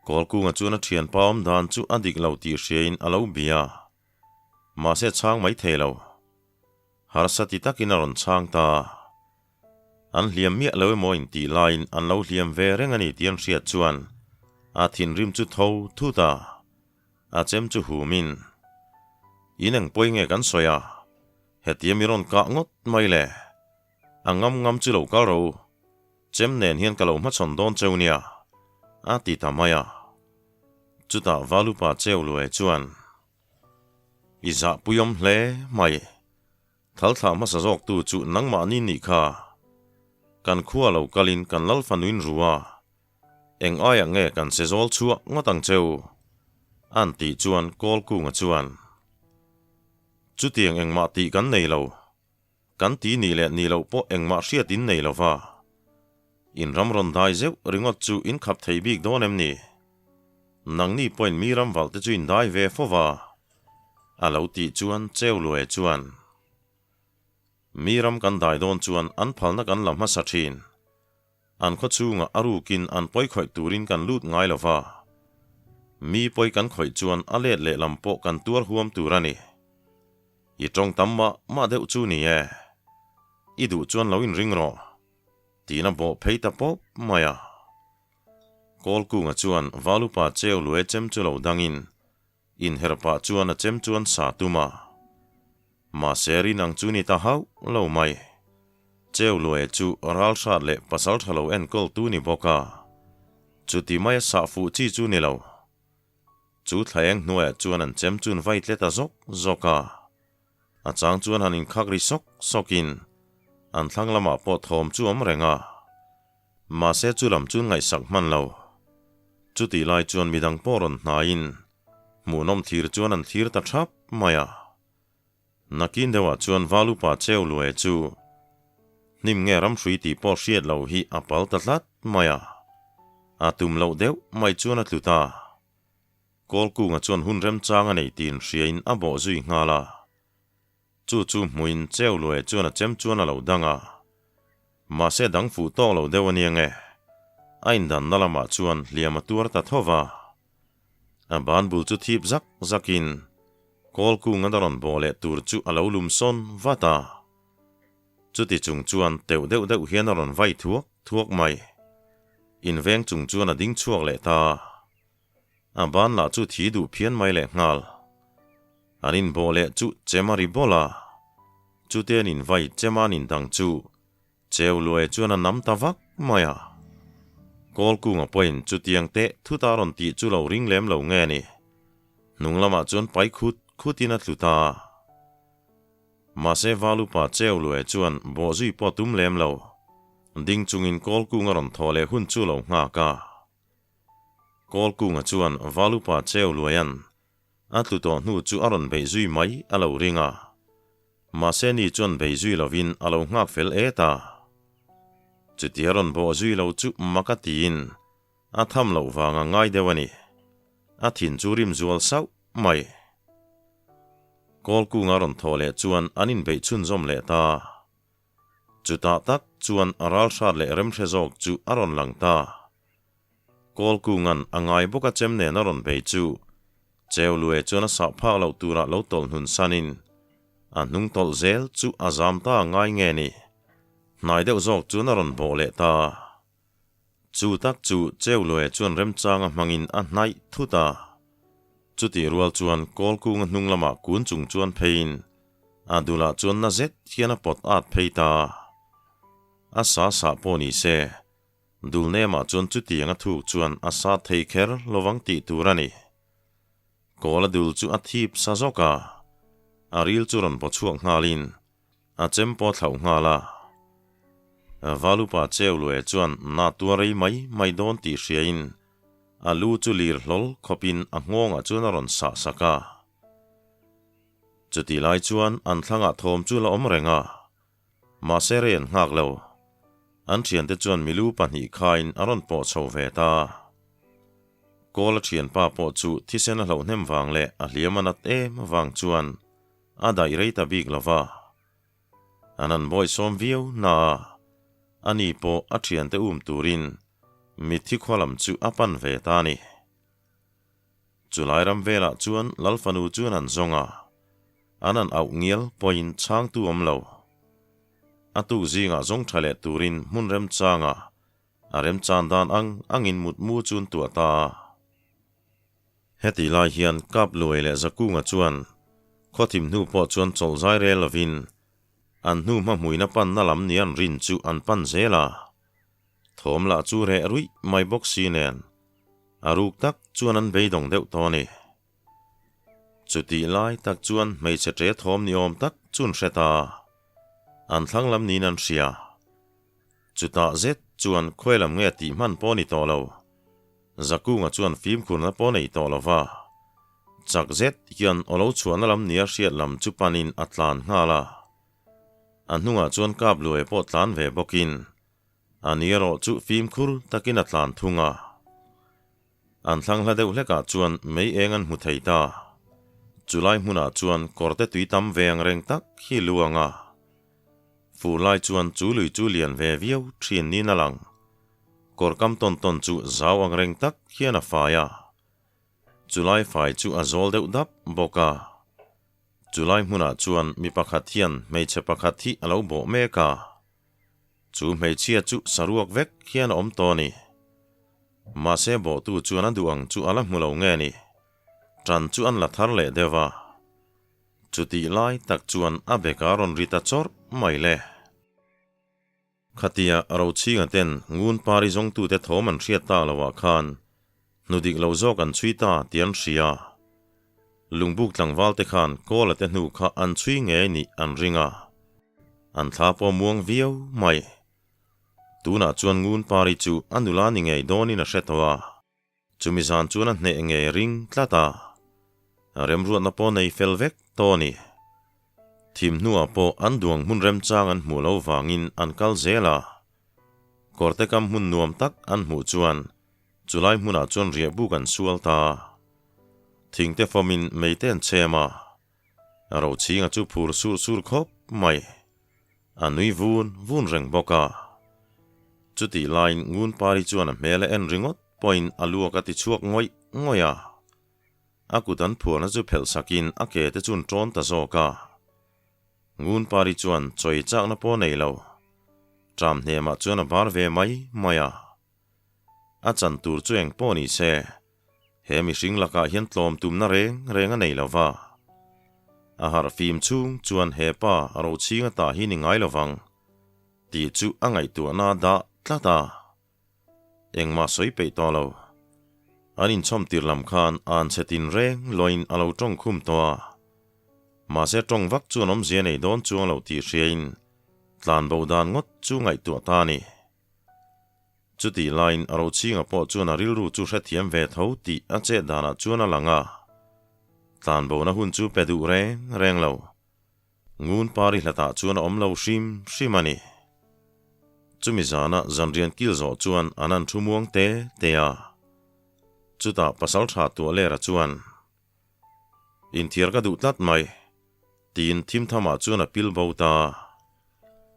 Kawlkunga chuan a thianpa awm dan chu a dik lo tih hriain a lo bia. Mahse chhang mai thei lo. Harsa ti takin a rawn chhang ta. An hliam miah lo emaw intih laiin an lo hliam ve reng a ni tih an hriat chuan a thinrim chu tho thut a, a chem chu humin, In eng pawi nge kan sawi a, hetia mi rawn kah ngawt mai le, a ngam ngam chu lo kal ro, chem nen hian ka lo hmachhawn dawn cheu nia, a ti ta mai a. Chutah Valupa Cheu Lue chuan, I zahpuiawm hle mai. Thalthlah hmasa zawktu chu nangmahni nih kha. Kan khua lo kalin kan lal fanuin ru a, eng aiah nge kan che zawl chhuah ngawt ang cheu? An tih chuan Kawlkunga chuan, Chutiang engmah tih kan nei lo. Kan ti nih leh nih loh pawh engmah hriat in nei lo va. In ram rawn dai zeuh ringawt chu in khap thei bik dawn em ni? Nangni pawhin mi ram valh te chu in dai ve fo va. A lo tih chuan Cheu Lue chuan, Mi ram kan dai dawn chuan an phalna kan la hmasa thin. An khaw chhungah a rukin an pawi khawih turin kan lut ngai lo va. Mi pawi kan khawih chuan a let lehlam pawh kan tuar huam tur a ni. I tawng tam mah mah deuh chu ni e. I duh chuan lo inring rawh. Tiin a bawh phei ta pawp mai a. Kawlkunga chuan Valupa Cheu Lue chem chu lo dangin Inher pah chuan a chem chuan sa tum a. Mahse rin ang chu ni ta hauh lo mai. Cheu Lue chu ral hrat leh pasal tha lo enkawl tu ni bawk a. Chuti maia sah fuh chi chu ni lo. Chu thlaeng hnuaiah chuan an chem chun vai tlet a zawk zawk a. A chang chuan han inkhak ri sawk sawkin an thlang lamah pawh thawm chu awm reng a. Mahse chu lam chu ngaihsak hman lo. Chutih lai chuan midang pawh rawn hnaiin hmuhnawm thir chuan an thlir ta thap mai a. Nakin deuhah chuan Valupa Cheu Lue chu hnim nge ramhrui tih pawh hriat loh hi a pal ta tlat mai a. A tum loh deuh mai chuan a tlu ta. Kawlkunga chuan hun remchang a nei tiin hriain a bawh zui nghal a. Chu chu hmuin Cheu Lue chuan a chem chuan a lo dang a. Mahse dang fuh tawk lo deuh a nia nge? A indanna lamah chuan hliam a tuar ta tho va. A ban bul chu thip zak zakin kawl kunga a rawn bawh leh tur chu a lo lum sawn vat a. Chuti chung chuan teuh deuh deuh hian a rawn vai thuak thuak mai. Inveng chung chuan a ding chhuak leh ta. A ban lah chu thi duh phian mai leh nghal. An inbawh leh chu chem a ri bawlh a. Chute an invai chem a an indang chu Cheu luai chuan a nam ta vak mai a. Kawlkunga pawhin chutiang teh thut a rawn tih chu lo ring lem lo nge ni. Hnung lamah chuan pai khut khutin a tlu ta a. Mahse Valupa Cheu luai chuan bawhzui pawh tum lem lo. Ding chungin Kawlkunga rawn thawh leh hun chu lo nghak a. Kawlkunga chuan Valupa Cheu luaian A tlu tawh hnu chu a rawn beih zui mai a lo ring a. Mahse ni chuan bei zui lovin a lo nghak fel et a. Chutia rawn bawh zui lo chu mak a tiin a tham loh vang a ngai deuh a ni. A thin chu rim zual sauh mai. Kawlkunga rawn thawh leh chuan an inbeih chhunzawm leh ta. Chutah tak chuan a ral hrat leh remhre zawk chu a rawn lang ta. Kawlkunga'n a ngai bawk a chem nen a rawn bei chu Cheulue chuan a sah phak loh turah lo tawlh hnun sanin a hnung tawlh zel chu a zam ta ngai nge ni. Hnai deuh zawk chuan a rawn bawh leh ta. Chu tak chu Cheulue chuan remchanga hmangin a hnaih thut a. Chutih rual chuan Kawlkunga hnung lamah kun chung chuan pheiin a dulah chuan na zet hian a pawt at phei ta. A sa sah pawh ni se, dul nemah chuan chutiang a thuk chuan a sa thei kher lovang tih tur a ni. Kawl a dul chu a thip sa zawk a, a ril chu rawn baw chhuak nghalin a chem pawh thlauh nghal a. Valupa Cheulue chuan na tuar rei mai mai dawn tih hriain a lu chu lir hlawl khawpin a nghawngah chuan a rawn sah sak a. Chutih lai chuan an thlangah thawm chu la awm reng a, mahse rei an nghak lo. An thiante chuan milu pahnih khain a rawn pawh chho ve ta. Kawla thianpa pawh chu thisen a hlauh hnem vang leh a hliam a nat em vang chuan a daih rei ta bik lo va. An han bawihsawm viau na a, ani pawh a thiante um turin mitthi khua lam chu a pan ve ta a ni. Chulai ram velah chuan Lal fanu chuan an zawng a, an han auh ngial pawhin chhangtu awm lo. A tuk zingah zawng tha leh turin hmun remchangah a remchan dan ang angin mutmu chu an tuah ta a. Heti lai hian Kap Luai leh Zakunga chuan khawthim hnu pawh chuan chawlh zai rel lovin an hnu hma hmuina panna lam ni an rin chu an pan zel a. Thawm lah chu reh ruih mai bawk si nen a ruk tak chuan an beidawng deuh tawh a ni. Chutih lai tak chuan hmeichhe ṭe thawm ni awm tak chu an hre ta. An thlang lam niin an hria. Chutah zet chuan khuai lam nge tih hman pawh a ni tawh lo. Zakunga chuan fimkhurna pawh nei tawh lo va. Chak zet hian aw lo chhuahna lam nia hriat lam chu panin a tlan nghal a. A hnungah chuan kap luai pawh tlan ve bawkin a ni erawh chu fimkhur takin a tlan thung a. An thlang hla deuh hlekah chuan mei eng an hmu thei ta. Chulai hmunah chuan kawrte tui tam ve ang reng tak hi lu ang a. Fur lai chuan chu lui chu lian ve viau thin niin a lang. Kawr kam tawn tawn chu zau ang reng tak hian a fai a. Chulai fai chu a zawl deuh dap bawk a. Chulai hmunah chuan mi pakhat hian hmeichhe pakhat hi a lo bawh mek a. Chu hmeichhia chu saruak vek hian a awm tawh a ni. Mahse bawhtu chuan a duh ang chu a la hmu lo nge ni. Tan chu an la thar leh deuh a. Chutih lai tak chuan a beka rawn ri ta chawrh mai le. Khatia Rochhinga ten ngun pari zawngtute thawm an hriat tak loah khan hnu dik lo zawk an chhui ta tih an hria. Lungbuk tlangval te khan Kawla te hnu kha an chhui ngei nih an ring a. An thla pawh muang viau mai. Tunah chuan ngun pari chu a nula ni ngei dawnin a hre tawh a. Chumi zan chuan a hneh ngei ring tlat a, remruatna pawh nei fel vek tawh a ni. Thim hnuah pawh an duang hmun remchang an hmuh loh vangin an kal zel a, kawrte kam hmun nuam tak an hmuh chuan chulai hmunah chuan riahbuk an sual ta. Thingte fawmin meite an chhem a, Rochhinga chu phur sur sur khawp mai. A nui vun vun reng bawk a. Chutih laiin Ngunpari chuan a hmel a en ringawt pawhin a luak a ti chhuak ngawih ngawih a. A kut an phuarna chu phelh sakin a ke te chuan ṭawn ta zawk a. Ngunpari chuan chawi chakna pawh nei lo. Ṭam hnemah chuan a bar ve mai mai a. A chan tur chu eng pawh ni se. He mihring lakah hian tlawm tumna reng reng a nei lo va. A harh fim chhung chuan he pa Rochhinga ta hi ni ngai lo vang tih chu a ngaihtuahna a dah tlat a. Engmah sawi peih tawh lo. An inchhawm tir lam khan an chhe tin reng loin a lo tawng khum tawh a. Mahse tawng vak chuan awmzia nei dawn chuang lo tih hriain tlan bo dan ngawt chu ngaihtuah ta a ni. Chutih laiin a Rochhinga pawh chuan a rilru chu hrethiam ve tho tih a chet danah chuan a lang a. Tlan bona hun chu pe duh reng reng lo. Ngun pari hlatah chuan a awm lo hrim hrim a ni. Chumi zana zanrian kil zawh chuan an han thu muang te te a. Chutah pasal tha tuah lera chuan, Inthiar ka duh tlat mai, tiin thim thamah chuan a pil bo ta.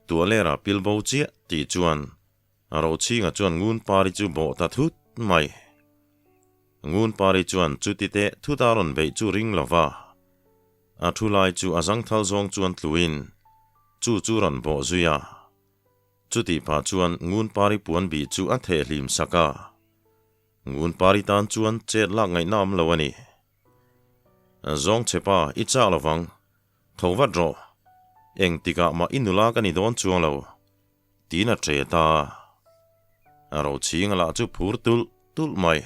Tuah lera pil bo chiah tih chuan a Rochhinga chuan ngun pari chu bawh ta thut mai. Ngun pari chuan chuti teh thut a rawn beih chu ring lo va. A thu lai chu a zangthal zawng chuan tluin chu chu rawn bawh zui a. Chutih pah chuan ngun pari puan bih chu a theh hlim sak a. Ngun pari tan chuan chet lak ngaihna awm lo a ni. Zawng che pa, i chak lo vang. Tho vat rawh. Eng tikah mah i nula ka ni dawn chuang lo. Tiin a ṭe ta. A rochhinga lah chu phur tulh tulh mai.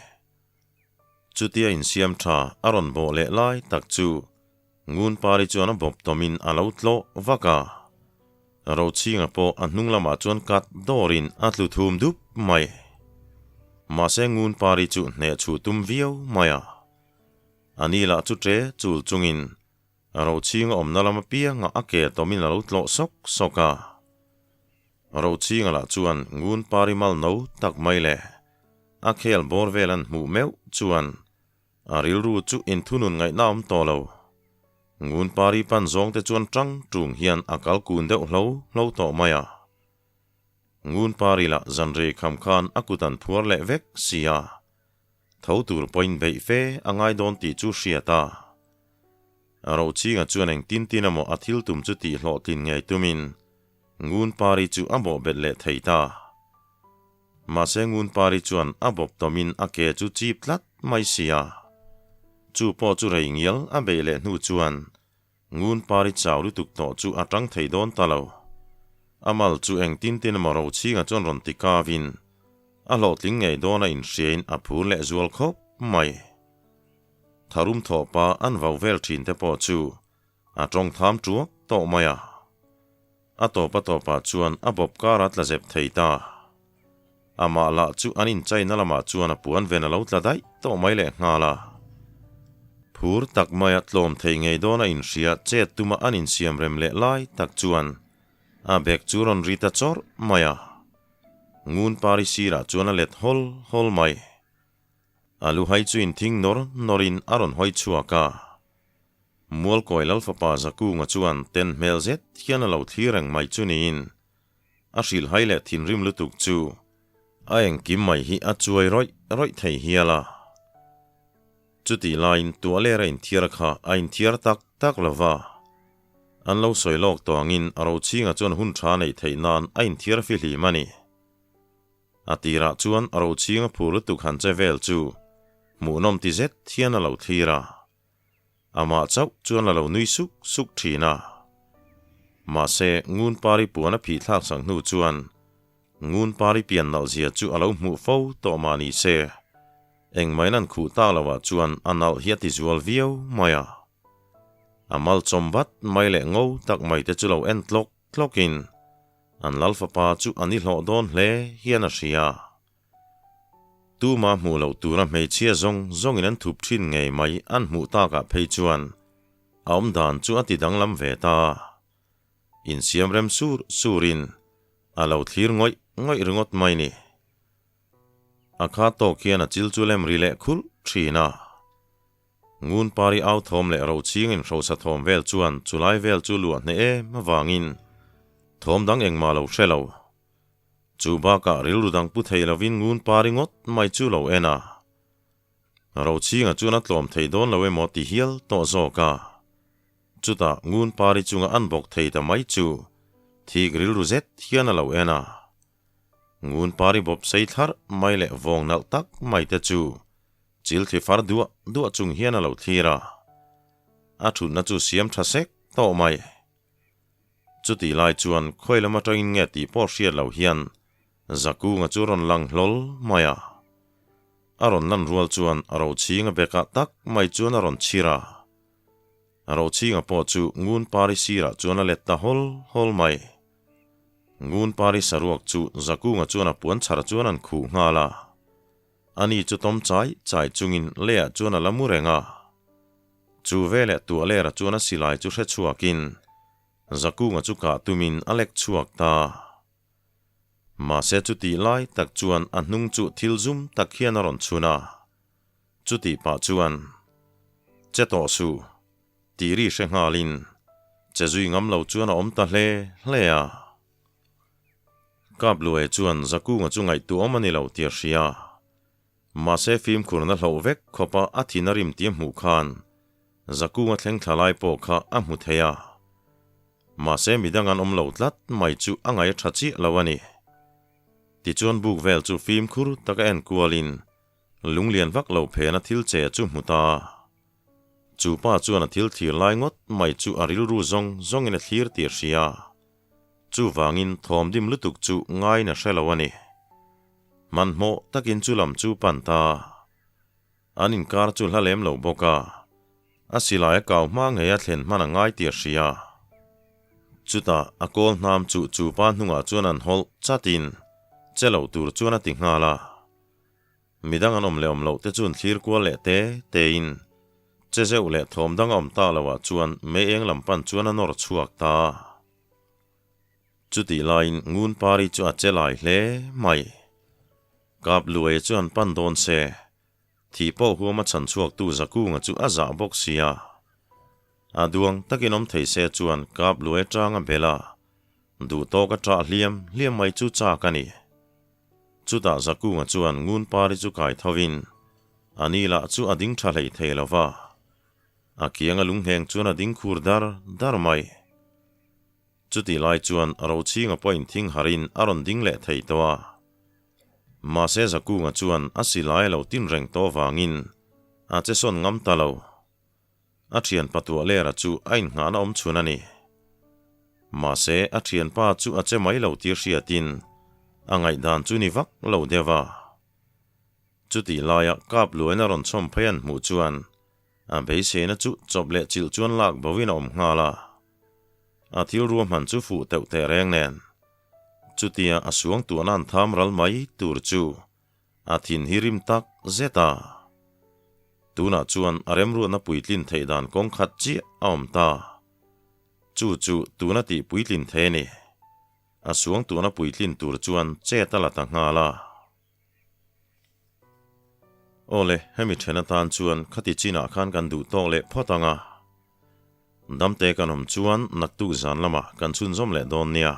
Chutia insiam tha a rawn bawh leh lai tak chu Ngunpari chuan a bawp tawmin a lo tlawh vak a. Rochhinga pawh a hnung lamah chuan kat dawrin a tlu thum dup mai. Mahse Ngunpari chu hneh chhuh tum viau mai a. A ni lah chu ṭe chul chungin Rochhinga awmna lam apiangah a ke tawmin a lo tlawh sawk sawk a. Rochhinga lah chuan Ngunpari mal no tak mai leh a khel bawr vel an hmuh meuh chuan a rilru chu inthunun ngaihna awm tawh lo. Ngun pari pan zawng te chuan tang tung hian a kal kun deuh hlo hlo tawh mai a. Ngun pari lah zanrei kham khan a kut an phuar leh vek si a. Tho tur pawhin beih fe a ngai dawn tih chu hriat a. Rochhinga chuan eng tin tin emaw a thil tum chu tih hlawhtlin ngei tumin Ngun pari chu a bawh bet leh thei ta. Mahse Ngunpari chuan a bawp tawmin a ke chu chip tlat mai si a. Chu pawh chu rei ngial a beih leh hnu chuan Ngunpari chau lutuk tawh chu a tang thei dawn ta lo. A mal chu engtin tin emaw Rochhinga chuan rawn ti kavin a hlawhtling ngei dawn a inhriain a phur leh zual khawp mai. Tharum thawhpa an vau vel thin te pawh chu a tawng tham tuak tawh mai a. A tawp a tawpah chuan a bawp kar a tla zep thei ta. Amah lah chu an inchaina lamah chuan a puan ven a lo tla daih tawh mai leh nghal a. Phur tak maia tlawm thei ngei dawn a inhria chet tuma an insiam rem leh lai tak chuan a bag chu rawn ri ta chawrh mai a. Ngun pari sirah chuan a let hawl hawl mai. A luhai chu inthing nawr nawrin a rawn hawi chhuak a. Mualkawi Lalfapa Zakunga chuan ten hmel zet hian a lo thlir reng mai chu niin a hrilhhai leh thinrim lutuk chu a engkim mai hi a chuai rawih rawih thei hial a. Chutih laiin tuah lera inthiar kha a inthiar tak tak lo va. An lo sawi lawk tawh angin a Rochhinga chuan hun tha neih theih nan a inthiar fihlim a ni. A tirah chuan a Rochhinga phur lutuk han che vel chu hmuhnawm ti zet hian a lo thlir a. Amah chauh chuan a lo nui suk suk thin a. Mahse, Ngunpari puan a phih thlak sak hnu chuan Ngunpari pian nalh zia chu a lo hmuh fo tawh mah ni se, engmahin an khuh tak loh ah chuan a nalh hi a ti zual viau mai a. A mal chawm vat mai leh ngo tak mai te chu lo en tlawk tlawkin an lal fapa chu a ni hlawh dawn hle hian a hria. Tuma hmuh loh tura hmeichhia zawng zawngin an thup thin ngei mai an hmuh takah phei chuan a awmdan chu a ti danglam ve ta. Insiam rem sur surin a lo thlir ngawih ngawih ringawt mai ni. A kha tawk hian a chil chu lem ri leh khulh thin a. Ngunpari au thawm leh roching inhrosa thawm vel chuan chulai vel chu luah hneh em avangin thawm dang engmah lo hre lo. Chu bakah rilru dang pu thei lovin ngun pa ringawt mai chu lo en a. Rochhinga chuan a tlawm thei dawn lo emaw ti hial tawh zawk a. Chutah ngun pari chunga an bawk thei ta mai chu thik rilru zet hian a lo en a. Ngun pari bawp sei thlarh mai leh vawng nalh tak mai te chu. Chil thli far duah duah chung hian a lo thlir a, a thutna chu siam tha sek tawh mai. Chutih lai chuan khawi lam atangin nge tih pawh hriat loh hian Zakunga chu rawn lang hlawl mai a. A rawn lan rual chuan a rochhinga bekah tak mai chuan a rawn chhir a. A rochhinga pawh chu Ngun Pari sirah chuan a let ta hawl hawl mai. Ngun Pari saruak chu Zakunga chuan a puan chhar chuan an khuh nghal a. Ani chu tawm chai chai chungin leiah chuan a la mu reng a. Chu veleh tuahlera chuan a silai chu hre chhuakin Zakunga chu kah tumin a lek chhuak ta. Mahse chutih lai tak chuan a hnung chu thil zum tak hian a rawn chhun a. Chutih pah chuan, Che tawh suh, tih ri hre nghalin che zui ngam lo chuan a awm ta hle hle a. Kapluaia chuan Zakunga chu ngaihtuah awm a ni lo tih a hria. Mahse fimkhurna hloh vek khawpa a thin a rim tih a hmuh khan Zakunga thleng thla lai pawh kha a hmu thei a. Mahse midang an awm lo tlat mai chu a ngaih a tha chiah lo a ni. Tichuan buk vel chu fimkhur taka en kualin lunglian vak lo phena thil che chu hmu ta. Chu pa chuan a thil thlir lai ngawt mai chu a rilru zawng zawngin a thlir tih a hria. Chuvangin thawm dim lutuk chu ngaiin a hre lo a ni. Hmanhmawh takin chu lam chu pan ta. An inkar chu hla lem lo bawk a, a silai a kau hma ngei a thlen hman a ngai tih a hria. Chutah a kawl hnam chu chu pa hnungah chuan an hawlh chatin che lo tur chuan a ti nghal a. Midang an awm leh awm loh te chuan thlir kual leh te tein che zeuh leh thawm dang a awm ta loah chuan mei eng lam pan chuan a nawr chhuak ta. Chutih laiin Ngun Pari chu a che lai hle mai. Kap Luaia chu an pan dawn se, thih pawh huam a chhan chhuaktu Zakunga chu a zah bawk sia. A duang takin awm thei se chuan Kap Luaia tanga bel a, duh tawk a ṭah hliam hliam mai chu chak a ni. Chutah Zakunga chuan Ngun Pari chu kai thovin, a ni lah chu a ding ṭha hlei thei lo va. A kianga lungheng chuan a ding khur dar dar mai. Chutih lai chuan Rochhinga pawhin thing harin a rawn ding leh thei tawh a. Mahse Zakunga chuan a silai a lo tin reng tawh vangin a che sawn ngam ta lo. A thianpa tuahlera chu a innghahna awm chhun a ni. Mahse a thianpa chu a che mai lo tir hriatin a ngaihdan chu ni vak lo deuh a. Chutih laia kap luain a rawn chhawm phei an hmuh chuan a beiseina chu chawp leh chilh chuan lak boin a awm nghal a. A thil ruahman chu fuh teuh teh reng nen, chutia a suang tuahna an tham ral mai tur chu a thin hi rim tak zet a. Tunah chuan a remruatna puitlin theih dan kawng khat chiah a awm ta. Chu chu tuna tih puitlin thei a ni. A suang tuahna puitlin tur chuan chet a la ta nghal a. Awle, hemi then atan chuan khati chinah khan kan duh tawk leh phawt ang a. Damte kan awm chuan naktuk zan lamah kan chhunzawm leh dawn nia.